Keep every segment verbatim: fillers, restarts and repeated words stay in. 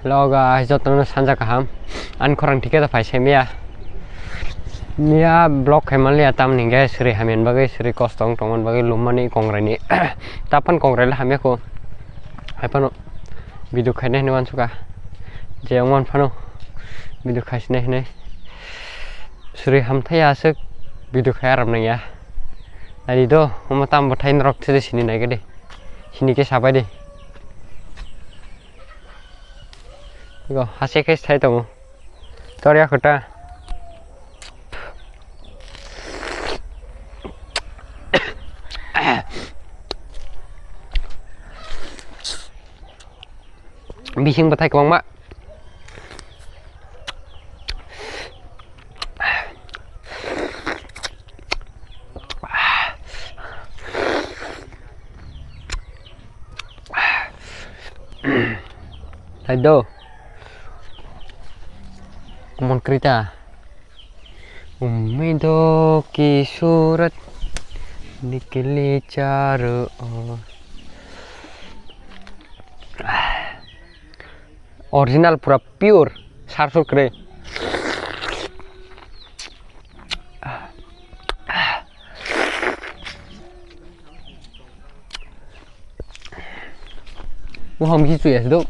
Hello guys, jotono sanja kaham. Ani khorang thike da phai se miya. Miya vlog khai manliya tamni hwnkhe sri hamya bagwi, sri kosto wng tongmani bagwi lummani kongrai ni. Tapan kongrai le hamya kho. Hai phano video khainai hinwi uansukha. Je wng man phano video khaisinai hinwi. Sri hamthai aswk video khai aram nangya. Naidi do, omo tam bwthai norok thede sini naikhe de. Sini khe sabai de. Go, hase khe sai tongo. Tor ya khuta. Bising bwthai kwbangma. Hai do. Mon krita. Ummido ki surat nikli charo. Original pura pure sarsuk kwrwi. Moham ki chuya do.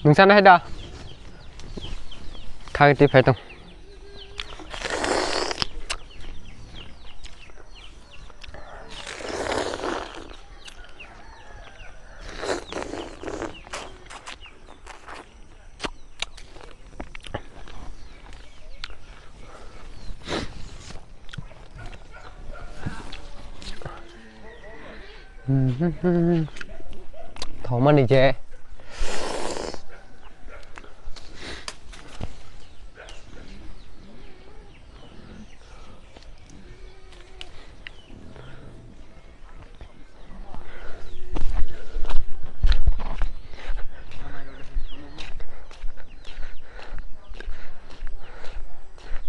Nungsa nai da. Thagi ti phai tong. Thomani je.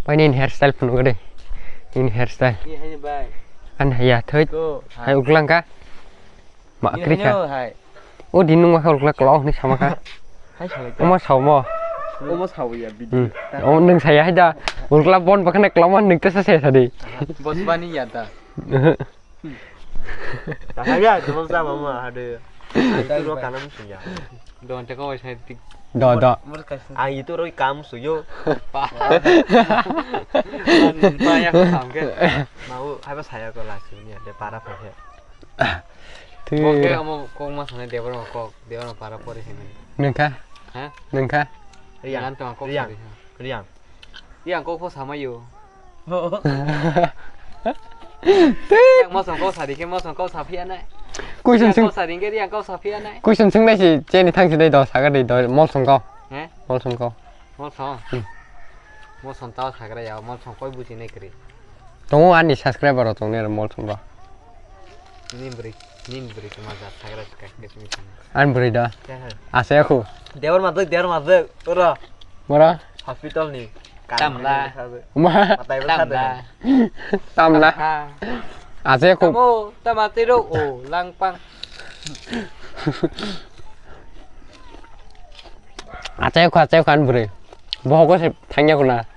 Pai nini hairstyle phunuk de. Nini hairstyle. Ye, hai bai. An haya thoi. Go. Hai uklang ka. Ma Ye, krika. Hai. O din nung ma khol kla kla ni sama ka. Hai salai. Omo sao mo. Omo sao ya bidi. Hmm. O nung saya hai da. Ukla bon bakane kla ma nung te sa sa sa de. Bos bani ya da. Tahaga, tamo sa mama hade. Itu ro kanam sunya. Don te ko sai tik. Do do. Ang itu ro kam suyo. Pa. Pa ya ko sam ke. Mau hai ba saya ko la sunya de para pa he. Kok ke amo kok ma sanai Debbarma kok, Debbarma para pori sanai. Nungkha? Ha? Nungkha? Riang. Nan tong kok Riang. Sari, ha. Riang. Riang kok pho samayo. Riang mosong kok sari ke mosong kok saphi anai. Kuisong sing. Kok sari ke Riang kok saphi anai. Kuisong sing nai si cheni thang si dai do saga dai do mol song kok. He? Mol song kok. Mol song. Hmm. Mol song tao sagra ya, mol song koi buji nai kri. Tongo ani subscriber rok tongnai rok mol song rok. Nin bwrwi, nin bwrwi khe ma jat sagra khe khe simi simi. Ani bwrwi da. Khe hai. Ase aku. Debor majak, debor majak, oro. Mora? Hospital ni. Tamla. Ma. Matai ba sade. Tamla. Tamla. Tamla. Ase aku. Tamo, tama tiro, o, langpang. Achai kho, achai kho ani bwrwi. Bohogo se thangya khuna.